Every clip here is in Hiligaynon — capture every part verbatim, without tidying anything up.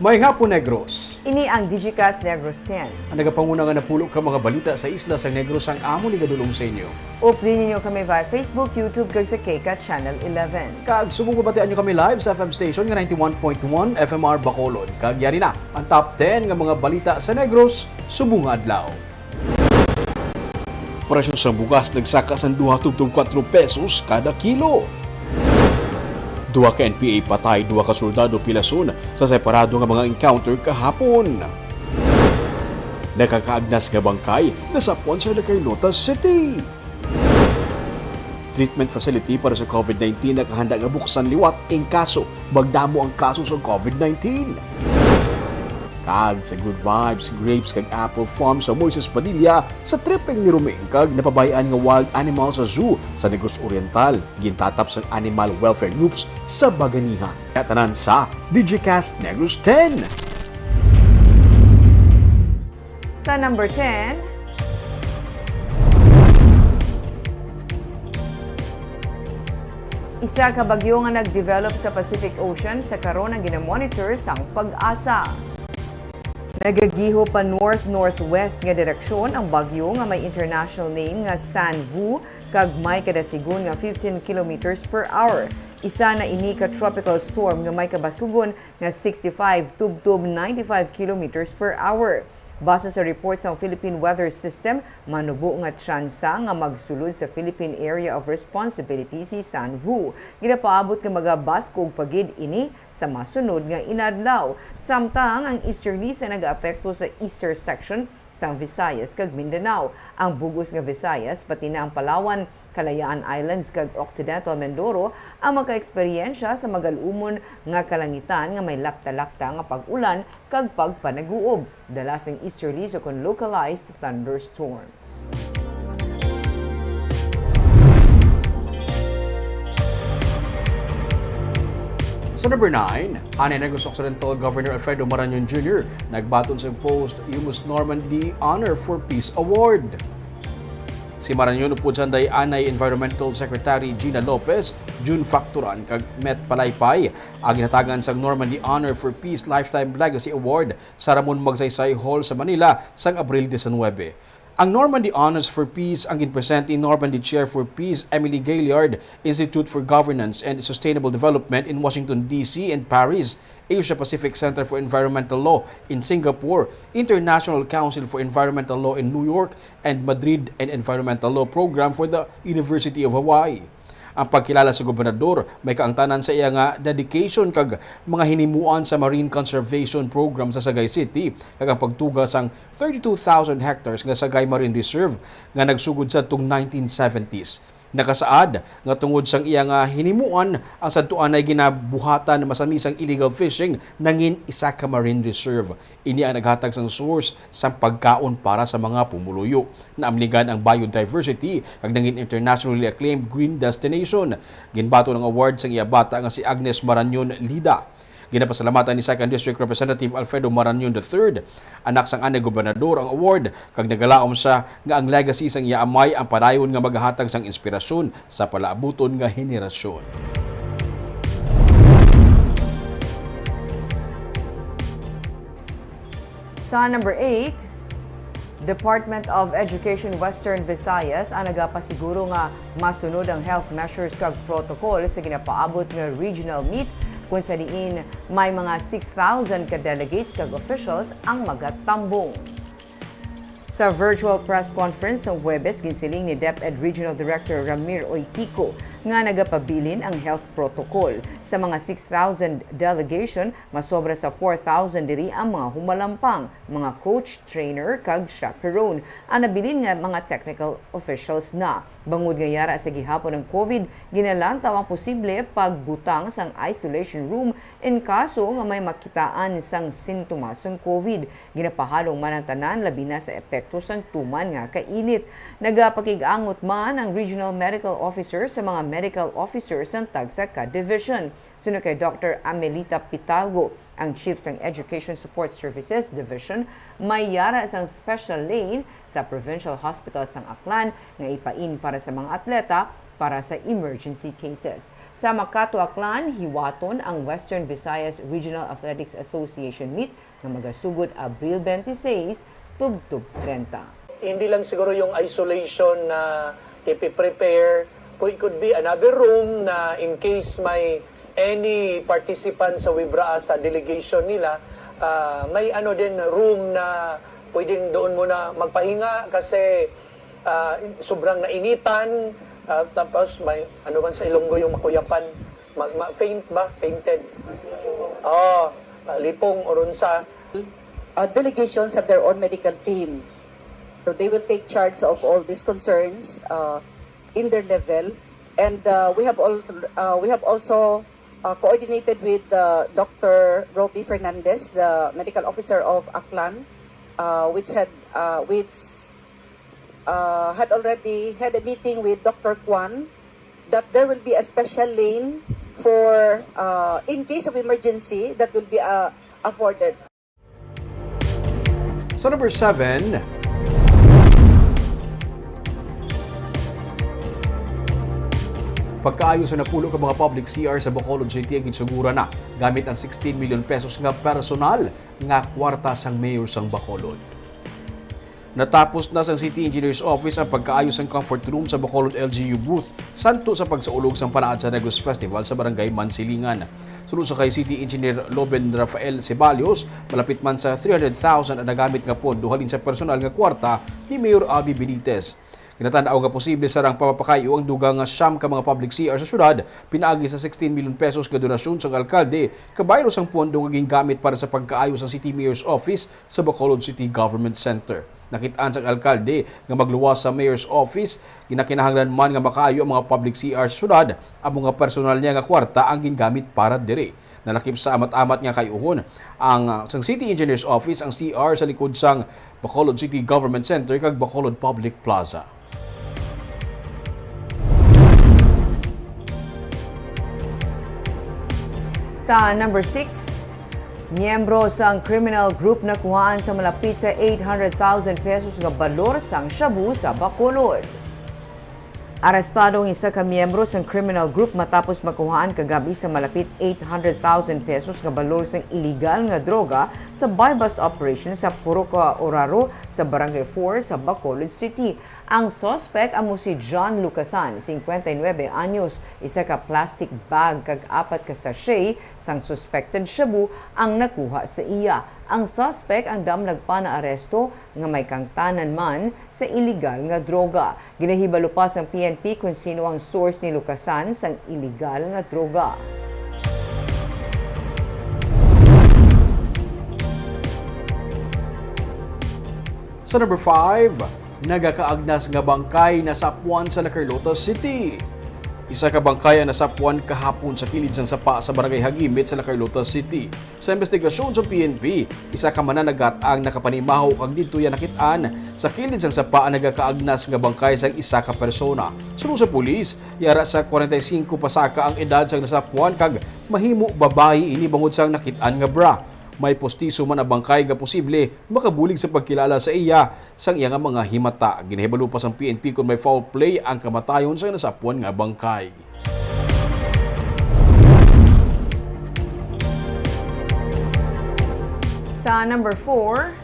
Maayong hapon, Negros. Ini ang Digicast Negros ten. Ang nagapanguna nga napulo ka mga balita sa isla sang Negros ang amon igadul-ong sa inyo. Updi ninyo kami via Facebook, YouTube, kag sa K CAT Channel eleven. Kag subong mabatian nyo kami live sa F M station nga ninety-one point one F M R Bacolod. Kag yari na ang top ten nga mga balita sa Negros subong nga adlaw. Presyo sang bugas nagsaka sang duha tubtob kuwatro pesos kada kilo. Duha ka N P A patay, duha ka soldado pilason sa separado nga mga encounter kahapon. Nakakaagnas nga bangkay nasapwan sa Carlota City. Treatment facility para sa COVID nineteen nakahanda nga buksan liwat in kaso magdamo ang kaso sa COVID nineteen. Kag sa Good Vibes, grapes kag apple farm sa Moises Padilla sa tripping ni Roming kag napabayaan nga wild animal sa zoo sa Negros Oriental, gintatap sang animal welfare groups sa Baganihan. Tanan sa Digicast Negros ten. Sa number ten, isa ka bagyo nga nag-develop sa Pacific Ocean sa karon ang ginamonitor sang PAGASA. Nagagiho pa north-northwest nga direksyon ang bagyo nga may international name nga San Vu kag may kadasigon nga fifteen kilometers per hour. Isa na ini ka tropical storm nga may kabaskugon nga sixty-five tubtob ninety-five kilometers per hour. Base sa report sang Philippine Weather System, manubo nga tsansa nga magsulod sa Philippine Area of Responsibility si San Vu. Ginapaabot nga magabaskog pa gid ini sa masunod nga inadlaw. Samtang ang easterlies ang nagaapekto sa eastern section sang Visayas kag Mindanao, ang bug-os nga Visayas, pati na ang Palawan, Kalayaan Islands kag Occidental Mindoro ang makaeksperyensya sa magal-umon nga kalangitan nga may lapta-lapta nga pag-ulan kag pagpanaguob, dala sang easterlies ukon localized thunderstorms. Sa number nine, anay Negros Occidental Governor Alfredo Marañon Junior nagbaton sang post-humous Normandy Honor for Peace Award. Si Marañon upod sanday anay Environmental Secretary Gina Lopez, June Facturan, kag Met Palaypay ang ginhatagan sang Normandy Honor for Peace Lifetime Legacy Award sa Ramon Magsaysay Hall sa Manila sang Abril diecinuebe. Ang Normandy Honors for Peace ang ginpresent ni Normandy Chair for Peace Emily Gaillard, Institute for Governance and Sustainable Development in Washington, D C, and Paris, Asia Pacific Center for Environmental Law in Singapore, International Council for Environmental Law in New York, and Madrid, and Environmental Law Program for the University of Hawaii. Ang pagkilala sa gobernador may kaangtanan sa iya nga dedication kag mga hinimuan sa marine conservation program sa Sagay City kag ang pagtuga sang thirty-two thousand hectares nga Sagay Marine Reserve nga nagsugod sadtong nineteen seventies. Nakasaad nga tungod sang iya nga hinimuan, ang sadtuanay ginabuhatan masami sang illegal fishing nangin isa ka marine reserve. Ini ang naghatag sang source sang pagkaon para sa mga pumuluyo. Naamligan ang biodiversity kag nangin internationally acclaimed green destination. Ginbaton ang award sang iya bata nga si Agnes Marañon Lida. Ginapasalamatan ni Second District Representative Alfredo Marañon the third, anak sang anay gobernador, ang award, kag nagalaom sia nga ang legacy sang iya amay ang padayon nga magahatag sang inspirasyon sa palaabuton nga henerasyon. Sa number eight, Department of Education Western Visayas ang nagapasiguro nga masunod ang health measures kag protocol sa ginapaabot nga regional meet, kung sa diin may mga six thousand ka delegates kag officials ang magatambong. Sa virtual press conference sa Huwebes, ginsiling ni DepEd Regional Director Ramir Oitico nga nagapabilin ang health protocol. Sa mga six thousand delegation, masobra sa four thousand diri ang mga humalampang, mga coach, trainer, kag chaperone. Ang nabilin nga mga technical officials na. Bangod nga yara sa gihapon ang COVID, ginalantaw ang posible pagbutang sang isolation room in kaso nga may makitaan sang sintomas sang COVID. Ginapahalong man ang tanan, labi na sa epekto Sang tuman nga kainit. Nagapakig-angot man ang regional medical officer sa mga medical officer sang tagsa ka division. Suno kay Doctor Amelita Pitalgo, ang chief sang Education Support Services Division, may yara sang special lane sa Provincial Hospital sang Aklan nga ipain para sa mga atleta para sa emergency cases. Sa Makato, Aklan, hiwaton ang Western Visayas Regional Athletics Association meet nga magasugod Abril twenty-six tubtob treinta. Hindi lang siguro yung isolation na ipiprepare, it could be another room na in case may any participant sa WIBRAA sa delegation nila, ah, may ano din room na pwedeng doon muna magpahinga kasi, ah, sobrang nainitan, ah, tapos may ano man sa Ilonggo yung makuyapan, ma-, ma-, faint ba? Fainted. Oh, ah, lipong, oron sa. Uh, delegations have their own medical team. So they will take charge of all these concerns, uh, in their level. And, uh, we have all, uh, we have also, uh, coordinated with, uh, Doctor Roby Fernandez, the medical officer of Aklan, uh, which had, uh, which, uh, had already had a meeting with Doctor Kwan that there will be a special lane for, uh, in case of emergency that will be, uh, afforded. Sa number seven, pagkaayo sa napulo ka mga public C R sa Bacolod City ang ginsuguran na gamit ang sixteen million pesos nga personal nga kwarta sang mayor sang Bacolod. Natapos na sang City Engineer's Office ang pagkaayo sang comfort room sa Bacolod L G U booth santo sa pagsaulog sang Panaad sa Negros Festival sa Barangay Mansilingan. Suno sa kay City Engineer Loben Rafael Ceballos, malapit man sa three hundred thousand ang nagamit nga pondo halin sa personal nga kwarta ni Mayor Abby Benitez. Ginatan-aw nga posible sarang pamapakaayo ang dugang nga siyam ka mga public C R sa syudad pinaagi sa sixteen million pesos nga donasyon sang alkalde kabaylo sang pondo nga gingamit para sa pagkaayo sang City Mayor's Office sa Bacolod City Government Center. Nakit-an sang alkalde nga magluwas sa Mayor's Office, ginakinahanglan man nga makaayo ang mga public C R sa syudad, amo nga personal niya nga kwarta ang gingamit para diri. Nalakip sa amat-amat nga kayuhon ang, ah, sang City Engineer's Office ang C R sa likod sang Bacolod City Government Center kag Bacolod Public Plaza. Sa number six, miyembro sang criminal group nakuhaan sa malapit sa eight hundred thousand pesos nga balor sang shabu sa Bacolod. Arestado ang isa ka miyembro sang criminal group matapos makuhaan kagab-i sa malapit eight hundred thousand pesos nga balor sang iligal nga droga sa buy-bust operation sa Purok Oraro sa Barangay four sa Bacolod City. Ang suspek amo si John Lucasan, cincuenta y nueve anyos, isa ka plastic bag kag apat ka sachet sang suspected shabu ang nakuha sa iya. Ang suspek ang dam nagpanaaresto nga may kangtanan man sa iligal nga droga. Ginahibalo pa sang P N P kon sino ang source ni Lucasan sang iligal nga droga. Sa number five, nagakaagnas nga bangkay nasapwan sa La Carlota City. Isa ka bangkay ang nasapwan kahapon sa kilid sang sapa sa Barangay Hagimit sa La Carlota City. Sa investigasyon sa P N P, isa ka mananagat ang nakapanimaho kag didto iya nakit-an sa kilid sang sapa ang nagakaagnas nga bangkay sang isa ka persona. Suno sa pulis, yara sa kwarenta y singko pasaka ang edad sang nasapwan kag mahimo babayi ini bangod sang nakit-an nga bra. May pustiso man ang bangkay nga posible makabulig sa pagkilala sa iya sang iya nga mga himata. Ginahibalo pa sang P N P kon may foul play ang kamatayon sang nasapwan nga bangkay. Sa number four,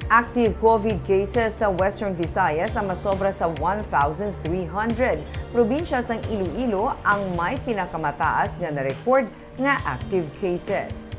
active COVID cases sa Western Visayas ang masobra sa one thousand three hundred. Probinsya sang Iloilo ang may pinakamataas nga na-record nga active cases.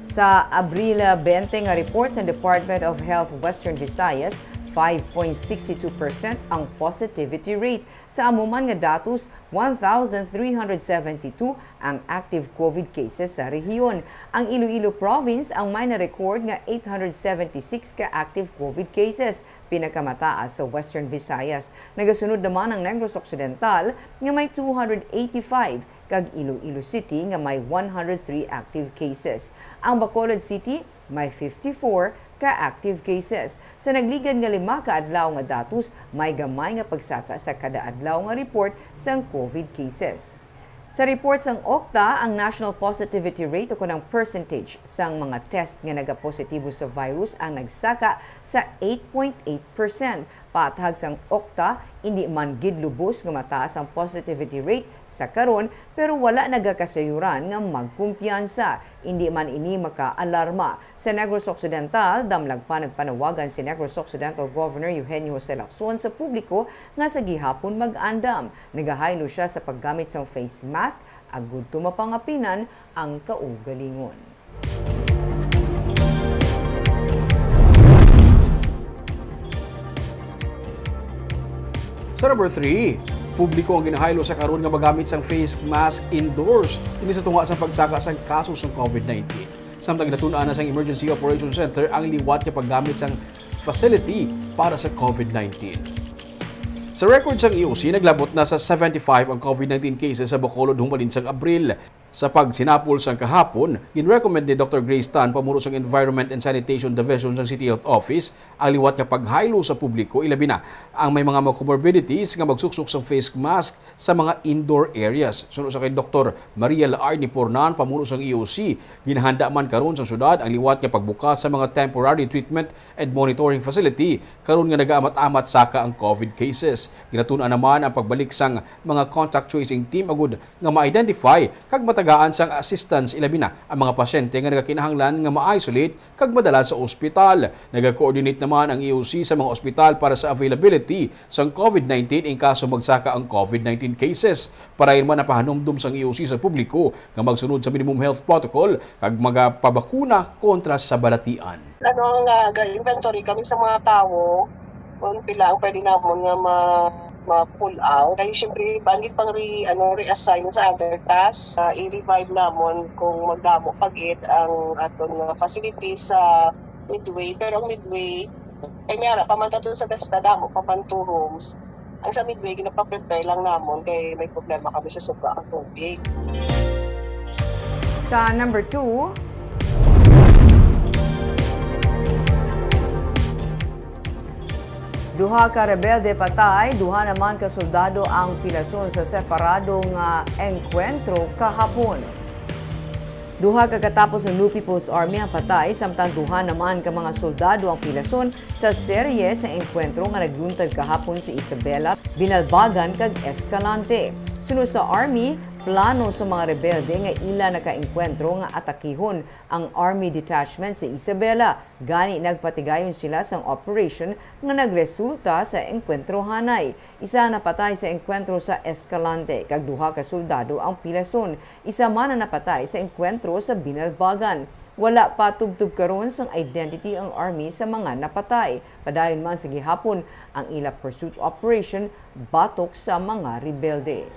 Sa Abril twenty nga report sa Department of Health Western Visayas, five point six two percent ang positivity rate. Sa amo man nga datos, one thousand three hundred seventy-two ang active COVID cases sa rehiyon. Ang Iloilo Province ang may na-record nga eight hundred seventy-six ka active COVID cases, pinakamataas sa Western Visayas. Nagasunod naman ang Negros Occidental nga may two hundred eighty-five kag Iloilo City nga may one hundred three active cases. Ang Bacolod City may fifty-four ka active cases. Sa nagligad nga lima ka adlaw nga datos, may gamay nga pagsaka sa kada adlaw nga report sang covid cases. Sa report sang okta, ang national positivity rate o kon ang percentage sang mga test nga nagapositibo sa virus ang nagsaka sa eight point eight percent. Paathag sang okta, indi man gid lubos nga mataas ang positivity rate sa karon, pero wala nagakasayuran nga magkumpiyansa. Indi man ini makaalarma. Sa Negros Occidental, damlag pa nagpanawagan si Negros Occidental Governor Eugenio Jose Lacson sa publiko nga sa gihapon mag-andam. Nagahaylo sia sa paggamit sang face mask agud to mapangapinan ang kaugalingon. Sa number three, publiko ang ginahaylo sa karon nga magamit sang face mask indoors, ini sa tunga sa pagsaka sang kaso sang covid nineteen. Samtang ginatun-an na sang Emergency Operation Center ang liwat nga paggamit sang facility para sa covid nineteen. Sa record sang E O C, naglabot na sa seventy-five ang covid nineteen cases sa Bacolod humalin sang Abril. Sa pagsinapol sang kahapon, ginrecommend ni Doctor Grace Tan, pamuno sang Environment and Sanitation Division sang City Health Office, ang liwat nga paghaylo sa publiko, ilabi na ang may mga comorbidities nga magsuksok sang face mask sa mga indoor areas. Suno sa kay Doktor Maria Laarni Pornan, pamuno sang E O C, ginahanda man karon sa syudad ang liwat nga pagbukas sa mga temporary treatment and monitoring facility karon nga nagaamat-amat saka ang covid cases. Ginatun-an naman ang pagbalik sang mga contact tracing team agud nga ma-identify kag matagaan sang assistance, ilabi na ang mga pasyente nga nagakinahanglan nga ma-isolate kag madala sa ospital. Naga-coordinate naman ang E O C sa mga ospital para sa availability sang covid nineteen in kaso magsaka ang covid nineteen cases. Para man napahanumdom sang E O C sa publiko nga magsunod sa minimum health protocol kag magapabakuna kontra sa balatian. Ano nga, ga-inventory kami sa mga tawo kung pila ang pwede namon nga ma-, ma-pull out. Kay siyempre, bangin pang re-, ano, reassign sa other task, ah, i-revive namon kung magdamo pa gid ang aton nga facility sa Midway. Pero ang Midway, kay may ara pa man to sa basta damo pa man two rooms. Ang sa Midway, ginapa-prepare lang namon kay may problema kami sa suga ang tubig. Sa number two, duha ka rebelde patay, duha naman ka soldado ang pilason sa separado nga engkwentro kahapon. Duha ka katapos ang New People's Army ang patay, samtang duha naman ka mga soldado ang pilason sa serye sa engkwentro nga nagluntad kahapon sa Isabela, Binalbagan kag Escalante. Suno sa Army, plano sa mga rebelde nga ila nakaengkwentro nga atakihon ang Army Detachment sa Isabela. Gani, nagpatigayon sila sang operation nga nagresulta sa engkwentrohanay. Isa napatay sa engkwentro sa Escalante, kag duha ka soldado ang pilason. Isa man ang napatay sa engkwentro sa Binalbagan. Wala pa tubtob karon sang identity ang Army sa mga napatay. Padayon man sa gihapon ang ila pursuit operation batok sa mga rebelde.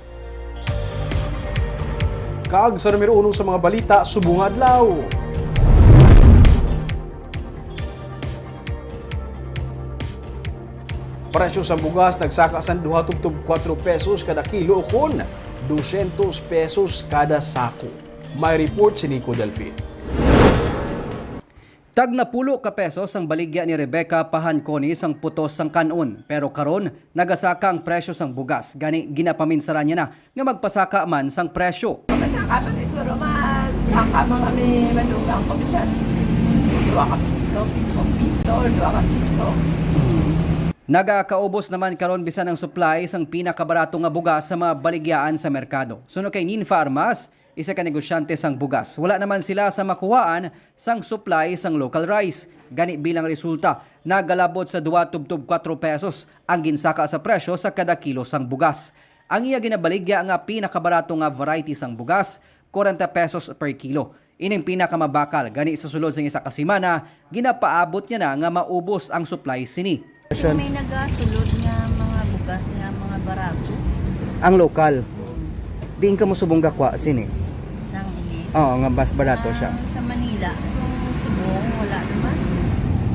Kag sa numero uno sa mga balita subong nga adlaw. Presyo sang bugas nagsaka sang duha tubtob kuwatro pesos kada kilo, ukon dosyentos pesos kada sako. May report si Nico Delfin. Tag napulo ka pesos ang baligya ni Rebecca pahankoni sang putos sang kan-on, pero karon nagasaka ang presyo sang bugas, gani ginapaminsaran niya na nga magpasaka man sang presyo. Masaka pa siguro, masaka man kami madugang ko, bisan dua ka piso, pito piso, dua ka piso. Nagakaubos naman karon bisan ang supply sang pinakabarato nga bugas sa mga baligyaan sa merkado. Suno kay Ninfa Armas, isa ka negosyante sang bugas, wala naman sila sa makuhaan sang supply sang local rice. Gani, bilang resulta, nagalabot sa dua tubtob kuwatro pesos ang ginsaka sa presyo sa kada kilo sang bugas. Ang iya ginabaligya nga pinakabarato nga variety sang bugas, kwarenta pesos per kilo. Ining pinakamabakal, gani sa sulod sang isa ka semana, ginapaabot niya na nga maubos ang supply sini. May nagasulod nga mga bugas nga mga barato. Ang lokal. Mm. Diin kamo subong gakwa sini? Nang ini. Oo, nga mas barato siya. Ah, sa Manila, kung subong, wala naman.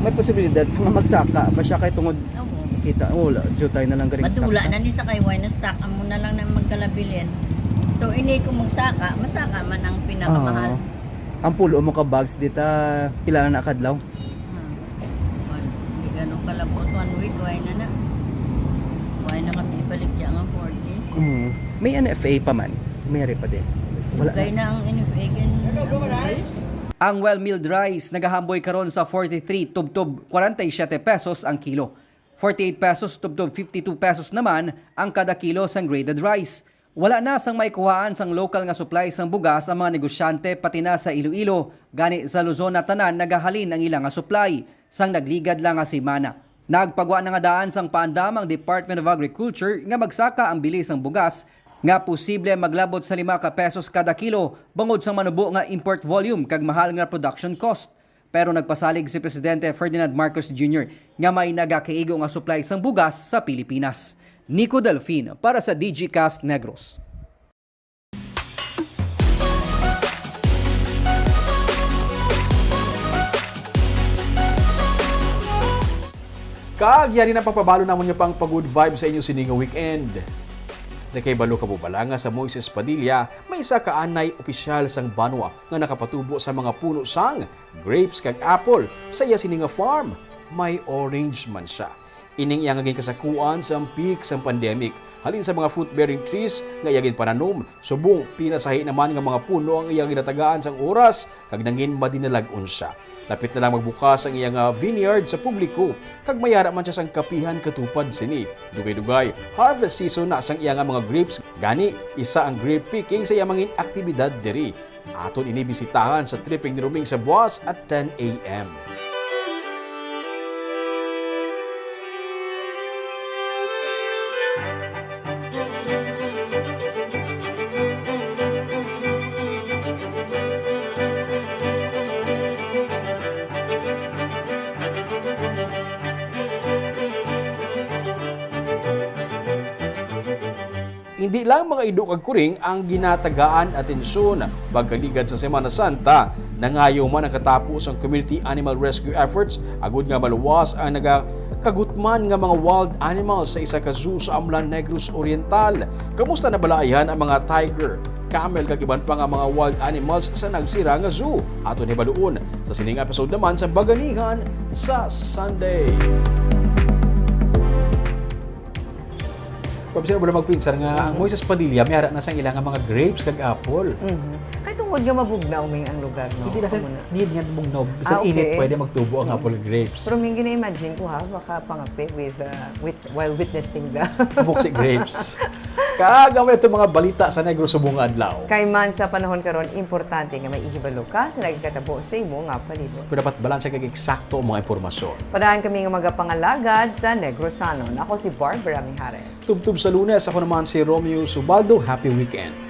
May posibilidad nga magsaka ba siya kay tungod Oo. kita, oh, wala, jutay na lang galing sa Madula taksa. Na ni sa kay why na stock amo na lang na magkalabilin. So, ini kung magsaka, masaka man ang pinakamahal. Oo. Ang pulo mo ka bags dita, pila na kadlaw? Ah. May N F A pa man, may ari pa din. Wala na. Kaya na ang N F A kan, ano, rice? Ang well milled rice nagahamboy karon sa forty-three tubtob forty-seven pesos ang kilo. Forty-eight pesos tubtob fifty-two pesos naman ang kada kilo sang grated rice. Wala na sang maikuhaan sang lokal nga supply sang bugas ang mga negosyante, pati na sa Iloilo, gani sa Luzon na tanan nagahalin ang ila nga supply sang nagligad lang nga semana. Nagpagwa na nga daan sang paandam ang Department of Agriculture nga magsaka ang bili sang bugas nga posible maglabot sa lima ka pesos kada kilo bangod sang manubo nga import volume kag mahal nga production cost. Pero nagpasalig si Presidente Ferdinand Marcos Junior nga may nagakaigo nga supply sang bugas sa Pilipinas. Nico Delfin para sa Digicast Negros. Kag yari na pagpabalo namon nga pang pa-good vibe sa inyo sini nga weekend. Nakahibalo ka mo bala nga sa Moises Padilla may isa ka anay opisyal sang banwa nga nakapatubo sa mga puno sang grapes kag apple sa iya sini nga farm? May orange man siya. Ining iya nga ginkasakuan sa peak sang pandemic, halin sa mga fruit-bearing trees nga iya ginpananom, subong pinasahi naman nga mga puno ang iya ginatagaan sang oras, kag nangin madinalag-on siya. Lapit na lang magbukas ang iya nga vineyard sa publiko, kag mayara man siya sang kapihan katupad sini. Dugay-dugay, harvest season na sang iya nga mga grapes, gani isa ang grape picking sa iya mangin aktibidad diri. Aton ini bisitahan sa tripping ni Roming sa buwas at ten a m. Indi lang mga ido kag kuring ang ginatagaan atensyon. Pagkaligad sa Semana Santa, nangayo man ang katapo sang community animal rescue efforts agud nga maluwas ang nagakagutman nga mga wild animals sa isa ka zoo sa Amlan, Negros Oriental. Kamusta na bala ayhan ang mga tiger, camel kag iban pa nga mga wild animals sa nagsira nga zoo? Aton hibaluon sa sining episode naman sa Baganihan sa Sunday. Pabsira wala magpinsar nga ang Moises Padilla may ara na sang ila nga mga grapes kag apple. Mhm. Kay tungod nga mabugnaw may ang lugar, no? Hindi na sa Amo na. Need nga bugnaw. Sa Ah, init okay. pwede magtubo ang Mm. apple grapes. Pero may gina-imagine ko, ha, makapangape with, uh, with, while witnessing the Buksi grapes. Kag amo ito mga balita sa Negros subong nga adlaw. Kay man sa panahon karon, importante nga may ihibalo ka sa nagkatabo sa imo nga palibot. Pero dapat balanse kag eksakto ang mga impormasyon. Padaan kami nga magapangalagad sa Negrosanon. Ako si Barbara Mijares. Tubtob sa Lunes, ako naman si Romeo Subaldo. Happy weekend.